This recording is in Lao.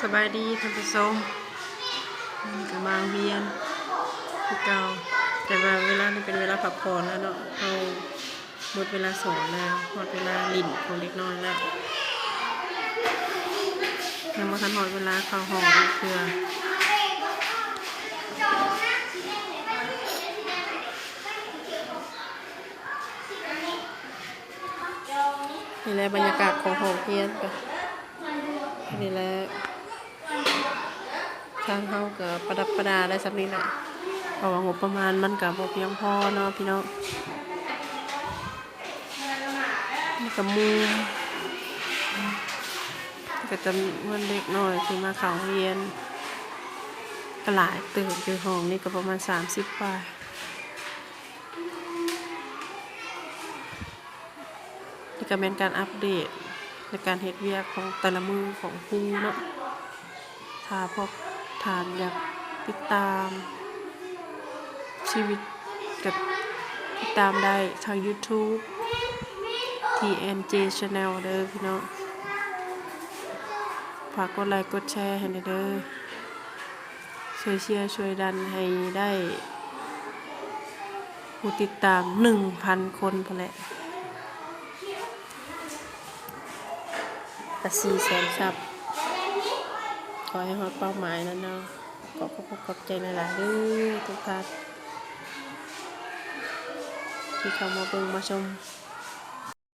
ສະບາຍດີທ່ານຜູ້ຊົມ, ມື້ນີ້ກໍມາໂຮງຮຽນຄືເກົ່າ, ແຕ່ວ່າເວລານີ້ເປັນເວລາພັກຜ່ອນແລ້ວເນາະ, ເຮົາໝົດເວລາສອນແລ້ວ, ຮອດເວລາຫຼິ້ນຂອງເດັກນ້ອຍແລ້ວ, ຍັງບໍ່ທັນຮອດເວລາເຂົ້າຫ້ອງອີກເທື່ອ. ນີ້ແຫຼະບັນຍາກາດຂອງຫ້ອງຮຽນກໍ ນີ້ແຫຼະ ທາງເຮົາກໍປະດັບປະດາໄດ້ສ່ຳນີ້ແຫຼະ ເພາະວ່າງົບປະມານມັນກໍບໍ່ພຽງພໍເນາະພີ່ນ້ອງ. ນີ້ກໍໝູ່ ກໍຈຳນວນເດັກນ້ອຍທີ່ມາເຂົ້າຮຽນກໍຫຼາຍເຕີບຢູ່, ຫ້ອງນີ້ກໍປະມານສາມສິບກວ່າ. ນີ້ກໍແມ່ນການອັບເດດໃນການເຮັດວຽກຂອງແຕ່ລະມື້ຂອງຄູເນາະ. ຖ້າພວກທ່ານຢາກຕິດຕາມຊີວິດ ກໍຕິດຕາມໄດ້ທາງ YouTube TNJ Channel ເດີພີ່ນ້ອງ. ຝາກກົດໄລກົດແຊໃຫ້ແດ່ເດີ. ຊ່ວຍເຊຍຊ່ວຍດັນໃຫ້ໄດ້ຜູ້ຕິດຕາມໜຶ່ງພັນຄົນພຸ້ນແຫຼະ ກະສີ່ແສນຊັບ, ຂໍໃຫ້ຮອດເປົ້າໝາຍນັ້ນເນາະ. ຂໍຂອບອົກຂອບໃຈຫຼາຍໆເດີທຸກທ່ານທີ່ເຂົ້າມາເບິ່ງມາຊົມ.